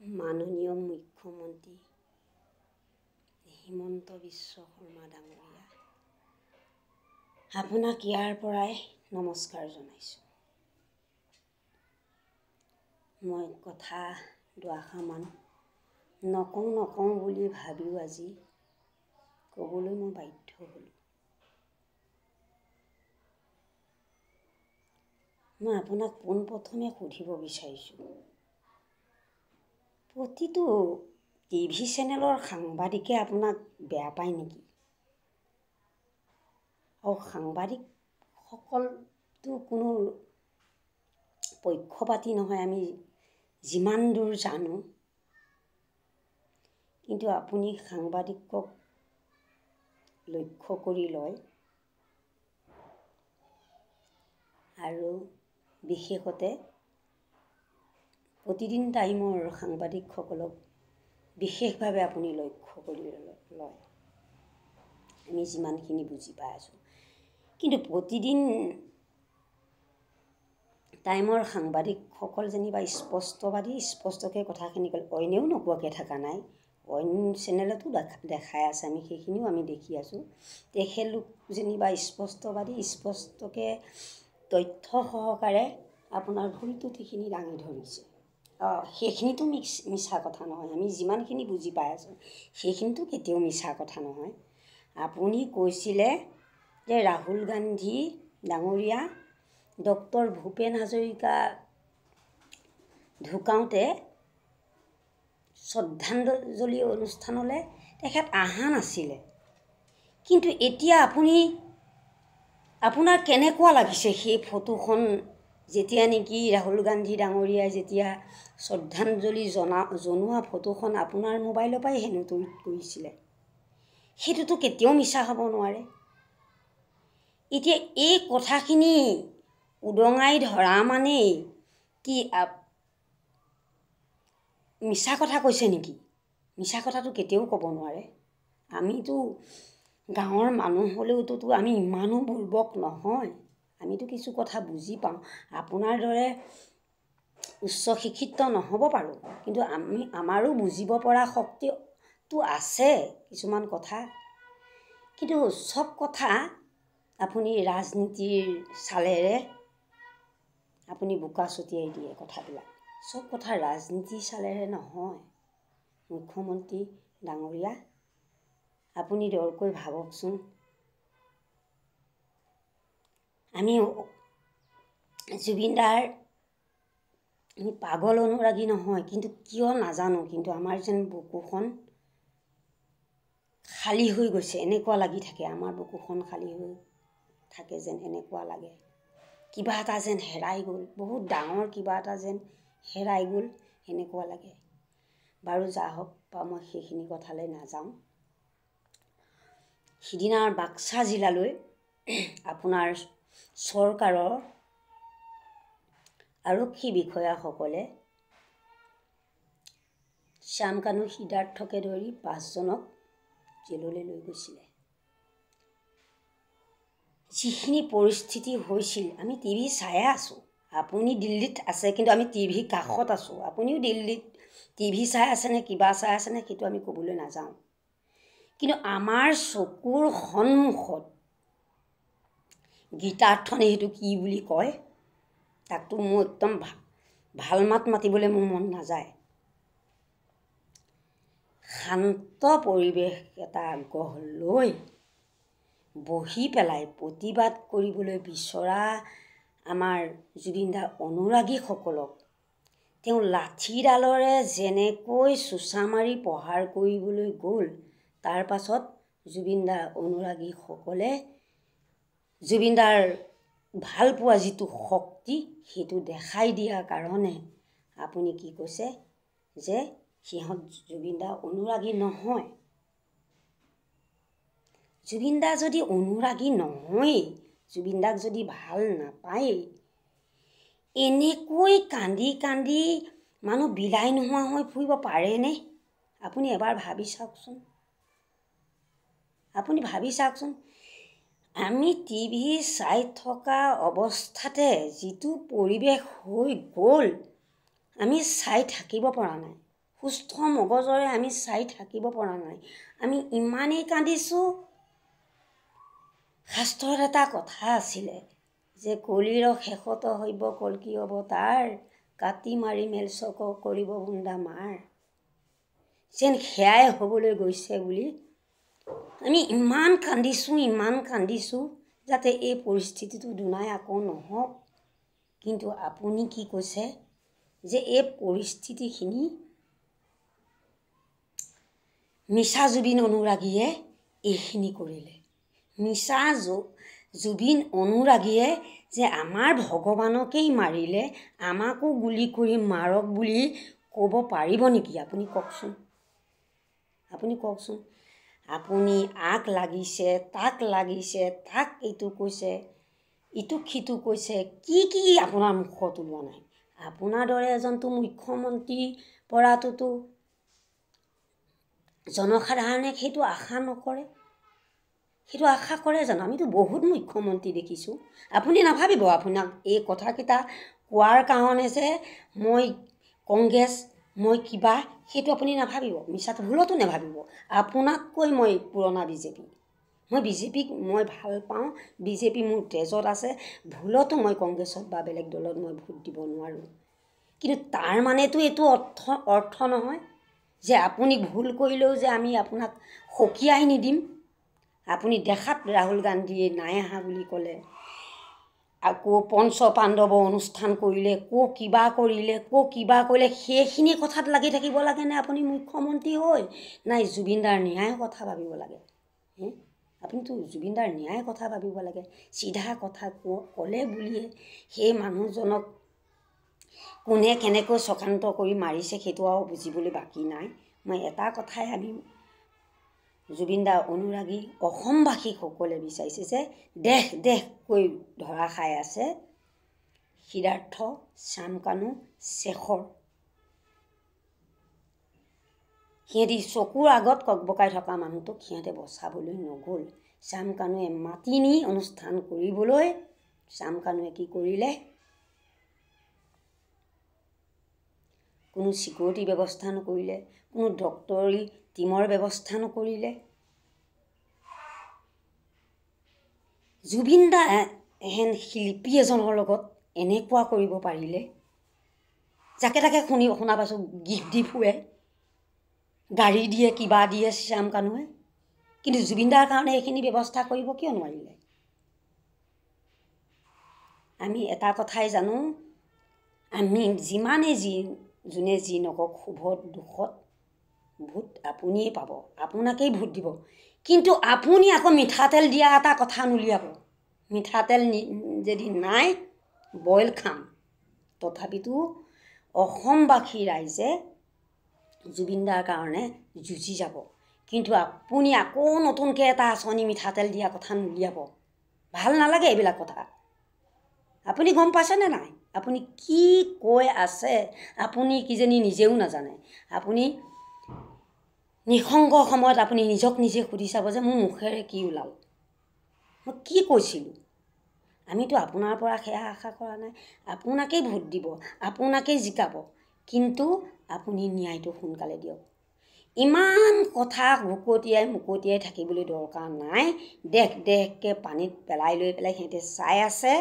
মাননীয় মুখ্যমন্ত্ৰী হিমন্ত বিশ্ব শৰ্মা ডাঙৰীয়া, আপোনাক ইয়াৰ পৰাই নমস্কাৰ জনাইছোঁ। মই কথা দুআষাৰমান নকওঁ নকওঁ বুলি ভাবিও আজি ক'বলৈ মই বাধ্য হ'লোঁ। মই আপোনাক পোনপ্ৰথমে সুধিব বিচাৰিছোঁ, প্ৰতিটো টিভি চেনেলৰ সাংবাদিকে আপোনাক বেয়া পায় নেকি? আৰু সাংবাদিকসকলতো কোনো পক্ষপাতী নহয়, আমি যিমান দূৰ জানো। কিন্তু আপুনি সাংবাদিকক লক্ষ্য কৰি লয় আৰু বিশেষতে প্ৰতিদিন টাইমৰ সাংবাদিকসকলক বিশেষভাৱে আপুনি লক্ষ্য কৰি লয়, আমি যিমানখিনি বুজি পাই আছোঁ। কিন্তু প্ৰতিদিন টাইমৰ সাংবাদিকসকল যেনিবা স্পষ্টবাদী, স্পষ্টকৈ কথাখিনি ক'লে, অইনেও নোকোৱাকৈ থকা নাই, অইন চেনেলতো দেখাই আছে, আমি সেইখিনিও আমি দেখি আছোঁ। তেখেতলোক যেনিবা স্পষ্টবাদী, স্পষ্টকৈ তথ্য সহকাৰে আপোনাৰ ভুল ত্ৰুটিখিনি দাঙি ধৰিছে। সেইখিনিতো মিছা কথা নহয়, আমি যিমানখিনি বুজি পাই আছোঁ সেইখিনিতো কেতিয়াও মিছা কথা নহয়। আপুনি কৈছিলে যে ৰাহুল গান্ধী ডাঙৰীয়া ডক্টৰ ভূপেন হাজৰিকা ঢুকাওঁতে শ্ৰদ্ধাঞ্জলি অনুষ্ঠানলৈ তেখেত অহা নাছিলে, কিন্তু এতিয়া আপুনি আপোনাৰ কেনেকুৱা লাগিছে সেই ফটোখন যেতিয়া নেকি ৰাহুল গান্ধী ডাঙৰীয়াই যেতিয়া শ্ৰদ্ধাঞ্জলি জনোৱা ফটোখন আপোনাৰ মোবাইলৰ পৰাই হেনো টুইট কৰিছিলে, সেইটোতো কেতিয়াও মিছা হ'ব নোৱাৰে। এতিয়া এই কথাখিনি উদঙাই ধৰা মানেই কি মিছা কথা কৈছে নেকি? মিছা কথাটো কেতিয়াও ক'ব নোৱাৰে। আমিতো গাঁৱৰ মানুহ হ'লেওতো আমি ইমানো বুৰ্বক নহয়, আমিতো কিছু কথা বুজি পাওঁ। আপোনাৰ দৰে উচ্চ শিক্ষিত নহ'ব পাৰোঁ, কিন্তু আমাৰো বুজিব পৰা শক্তিটো আছে কিছুমান কথা। কিন্তু চব কথা আপুনি ৰাজনীতিৰ চালেৰে আপুনি বোকা ছটিয়াই দিয়ে কথাবিলাক। চব কথা ৰাজনীতিৰ চালেৰে নহয়। মুখ্যমন্ত্ৰী ডাঙৰীয়া, আপুনি দৰকৈ ভাবকচোন। আমি জুবিনদাৰ আমি পাগল অনুৰাগী নহয়, কিন্তু কিয় নাজানো, কিন্তু আমাৰ যেন বুকুখন খালী হৈ গৈছে এনেকুৱা লাগি থাকে। আমাৰ বুকুখন খালী হৈ থাকে যেন এনেকুৱা লাগে, কিবা এটা যেন হেৰাই গ'ল, বহুত ডাঙৰ কিবা এটা যেন হেৰাই গ'ল এনেকুৱা লাগে। বাৰু যা হওক বা মই সেইখিনি কথালৈ নাযাওঁ। সিদিনাৰ বাক্সা জিলালৈ আপোনাৰ চৰকাৰৰ আৰক্ষী বিষয়াসকলে শ্যামকানু সিদ্ধাৰ্থকে ধৰি 5জনক জেললৈ লৈ গৈছিলে। যিখিনি পৰিস্থিতি হৈছিল আমি টিভি চায়ে আছোঁ। আপুনি দিল্লীত আছে, কিন্তু আমি টিভিৰ কাষত আছোঁ। আপুনিও দিল্লীত টিভি চাই আছেনে কিবা চাই আছেনে সেইটো আমি ক'বলৈ নাযাওঁ, কিন্তু আমাৰ চকুৰ সন্মুখত গীতাৰ্থনে সেইটো কি বুলি কয়, তাকতো মোৰ একদম ভাল মাত মাতিবলৈ মোৰ মন নাযায়। শান্ত পৰিৱেশ এটা গঢ় লৈ বহি পেলাই প্ৰতিবাদ কৰিবলৈ বিচৰা আমাৰ জুবিনদাৰ অনুৰাগীসকলক তেওঁ লাঠিডালৰে যেনেকৈ চোঁচা মাৰি প্ৰহাৰ কৰিবলৈ গ'ল, তাৰ পাছত জুবিনদাৰ অনুৰাগীসকলে জুবিনদাৰ ভালপোৱা যিটো শক্তি সেইটো দেখাই দিয়াৰ কাৰণে আপুনি কি কৈছে যে সিহঁত জুবিনদাৰ অনুৰাগী নহয়। জুবিনদা যদি অনুৰাগী নহয়েই, জুবিনদাক যদি ভাল নাপায়েই, এনেকৈ কান্দি কান্দি মানুহ বিলাই নোহোৱা হৈ ফুৰিব পাৰেনে? আপুনি এবাৰ ভাবি চাওকচোন, আপুনি ভাবি চাওকচোন। আমি টিভি চাই থকা অৱস্থাতে যিটো পৰিৱেশ হৈ গ'ল, আমি চাই থাকিব পৰা নাই। সুস্থ মগজৰে আমি চাই থাকিব পৰা নাই। আমি ইমানেই কান্দিছোঁ। শাস্ত্ৰত এটা কথা আছিলে যে কলিৰ শেষত হৈব কল্কি অৱতাৰ, কাটি মাৰি মেলচক কৰিব বুন্দা মাৰ। যেন সেয়াই হ'বলৈ গৈছে বুলি আমি ইমান কান্দিছোঁ, ইমান কান্দিছোঁ যাতে এই পৰিস্থিতিটো দুনাই আকৌ নহওক। কিন্তু আপুনি কি কৈছে যে এই পৰিস্থিতিখিনি মিছা জুবিন অনুৰাগীয়ে এইখিনি কৰিলে, মিছা জুবিন অনুৰাগীয়ে যে আমাৰ ভগৱানকেই মাৰিলে, আমাকো গুলি কৰি মাৰক বুলি ক'ব পাৰিব নেকি? আপুনি কওকচোন, আপুনি কওকচোন। আপুনি আগ লাগিছে, তাক লাগিছে, তাক এইটো কৈছে, ইটোক সিটো কৈছে, কি কি আপোনাৰ মুখত ওলোৱা নাই। আপোনাৰ দৰে এজনতো মুখ্যমন্ত্ৰী পৰাটোতো জনসাধাৰণে সেইটো আশা নকৰে, সেইটো আশা কৰে জানো? আমিতো বহুত মুখ্যমন্ত্ৰী দেখিছোঁ। আপুনি নাভাবিব আপোনাক এই কথাকেইটা কোৱাৰ কাৰণে যে মই কংগ্ৰেছ, মই কিবা, সেইটো আপুনি নাভাবিব, মিছাটো ভুলতো নাভাবিব। আপোনাতকৈ মই পুৰণা বিজেপি, মই বিজেপিক মই ভাল পাওঁ, বিজেপি মোৰ তেজত আছে। ভুলতো মই কংগ্ৰেছত বা বেলেগ দলত মই ভোট দিব নোৱাৰোঁ। কিন্তু তাৰ মানেতো এইটো অৰ্থ নহয় যে আপুনি ভুল কৰিলেও যে আমি আপোনাক সকীয়াই নিদিম। আপুনি দেখাত ৰাহুল গান্ধীয়ে নাই অহা বুলি ক'লে, আকৌ পঞ্চ পাণ্ডৱ অনুষ্ঠান কৰিলে, ক' কিবা কৰিলে, ক' কিবা কৰিলে, সেইখিনি কথাত লাগি থাকিব লাগেনে আপুনি মুখ্যমন্ত্ৰী হৈ? নাই জুবিনদাৰ ন্যায়ৰ কথা ভাবিব লাগে। আপুনিতো জুবিনদাৰ ন্যায়ৰ কথা ভাবিব লাগে। চিধা কথা ক'লে বুলিয়ে সেই মানুহজনক কোনে কেনেকৈ চক্ৰান্ত কৰি মাৰিছে সেইটো আৰু বুজিবলৈ বাকী নাই। মই এটা কথাই আমি জুবিনদাৰ অনুৰাগী অসমবাসীসকলে বিচাৰিছে যে দেশ দেশকৈ ধৰা খাই আছে সিদ্ধাৰ্থ, শ্যামকানু, শেখৰ, সিহঁতি চকুৰ আগত ককবকাই থকা মানুহটোক সিহঁতে বচাবলৈ নগ'ল। শ্যামকানুৱে মাতি নি অনুষ্ঠান কৰিবলৈ শ্যামকানুৱে কি কৰিলে? কোনো ছিকিউৰিটি ব্যৱস্থা নকৰিলে, কোনো ডক্টৰী টীমৰ ব্যৱস্থা নকৰিলে। জুবিন দা হেন শিল্পী এজনৰ লগত এনেকুৱা কৰিব পাৰিলে, যাকে তাকে শুনা পাইছোঁ গিফ্ট দি ফুৰে, গাড়ী দিয়ে, কিবা দিয়ে শ্যামকানুৱে, কিন্তু জুবিনদাৰ কাৰণে এইখিনি ব্যৱস্থা কৰিব কিয় নোৱাৰিলে? আমি এটা কথাই জানো, আমি যিমানেই যি যোনে যি নকওক, শুভ দুখত ভোট আপুনিয়ে পাব, আপোনাকেই ভোট দিব। কিন্তু আপুনি আকৌ মিঠাতেল দিয়া এটা কথা নুলিয়াব। মিঠাতেল যদি নাই বইল খাম, তথাপিতো অসমবাসী ৰাইজে জুবিনদাৰ কাৰণে যুঁজি যাব। কিন্তু আপুনি আকৌ নতুনকৈ এটা আঁচনি মিঠাতেল দিয়া কথা নুলিয়াব, ভাল নালাগে এইবিলাক কথা। আপুনি গম পাইছেনে নাই আপুনি কি কৈ আছে? আপুনি কিজানি নিজেও নাজানে। আপুনি নিসংগ সময়ত আপুনি নিজক নিজে সুধি চাব যে মোৰ মুখেৰে কি ওলাল, মই কি কৈছিলোঁ। আমিতো আপোনাৰ পৰা সেয়া আশা কৰা নাই। আপোনাকেই ভোট দিব, আপোনাকেই জিকাব, কিন্তু আপুনি ন্যায়টো সোনকালে দিয়ক। ইমান কথা ভুকতিয়াই মুকতিয়াই থাকিবলৈ দৰকাৰ নাই। দেশ দেশকৈ পানীত পেলাই লৈ পেলাই সিহঁতে চাই আছে।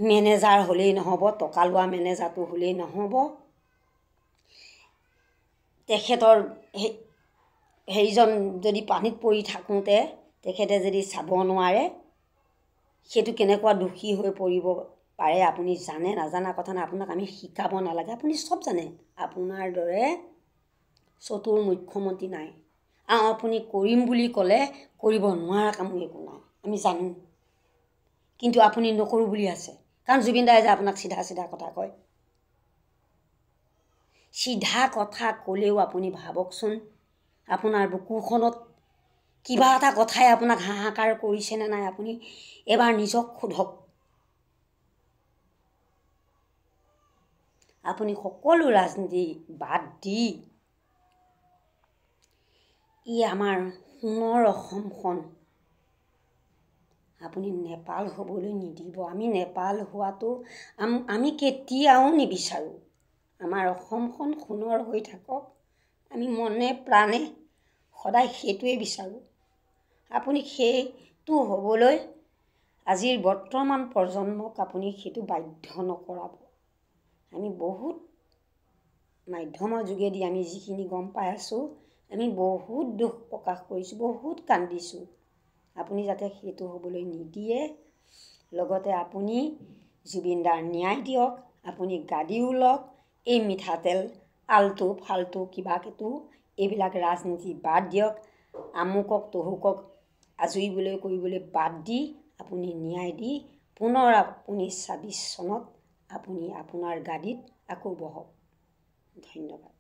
মেনেজাৰ হ'লেই নহ'ব, টকা লোৱা মেনেজাৰটো হ'লেই নহ'ব, তেখেতৰ হেৰিজন যদি পানীত পৰি থাকোঁতে তেখেতে যদি চাব নোৱাৰে, সেইটো কেনেকুৱা দোষী হৈ পৰিব পাৰে আপুনি জানে। নাজানা কথা নাই, আপোনাক আমি শিকাব নালাগে, আপুনি চব জানে। আপোনাৰ দৰে চতুৰ মুখ্যমন্ত্ৰী নাই। আৰু আপুনি কৰিম বুলি ক'লে কৰিব নোৱাৰা কামো একো নাই, আমি জানো। কিন্তু আপুনি নকৰোঁ বুলি আছে, কাৰণ জুবিন দাই যে আপোনাক চিধা চিধা কথা কয়। চিধা কথা ক'লেও আপুনি ভাবকচোন, আপোনাৰ বুকুখনত কিবা এটা কথাই আপোনাক হাহাকাৰ কৰিছেনে নাই, আপুনি এবাৰ নিজক সোধক। আপুনি সকলো ৰাজনীতি বাদ দি ই আমাৰ সোণৰ অসমখন আপুনি নেপাল হ'বলৈ নিদিব। আমি নেপাল হোৱাটো আমি কেতিয়াও নিবিচাৰোঁ। আমাৰ অসমখন সোণৰ হৈ থাকক, আমি মনে প্ৰাণে সদায় সেইটোৱেই বিচাৰোঁ। আপুনি সেইটো হ'বলৈ আজিৰ বৰ্তমান প্ৰজন্মক আপুনি সেইটো বাধ্য নকৰাব। আমি বহুত মাধ্যমৰ যোগেদি আমি যিখিনি গম পাই আছোঁ, আমি বহুত দুখ প্ৰকাশ কৰিছোঁ, বহুত কান্দিছোঁ। আপুনি যাতে সেইটো হ'বলৈ নিদিয়ে। লগতে আপুনি জুবিনদাৰ ন্যায় দিয়ক, আপুনি গাদীও লওক। এই মিঠাতেল আল্টু ফাল্টু কিবাকিবি এইবিলাক ৰাজনীতি বাদ দিয়ক। আমুকক তমুকক আঁজুৰিবলৈ কৰিবলৈ বাদ দি আপুনি ন্যায় দি পুনৰ আপুনি ২৬ চনত আপুনি আপোনাৰ গাদীত আকৌ বহক। ধন্যবাদ।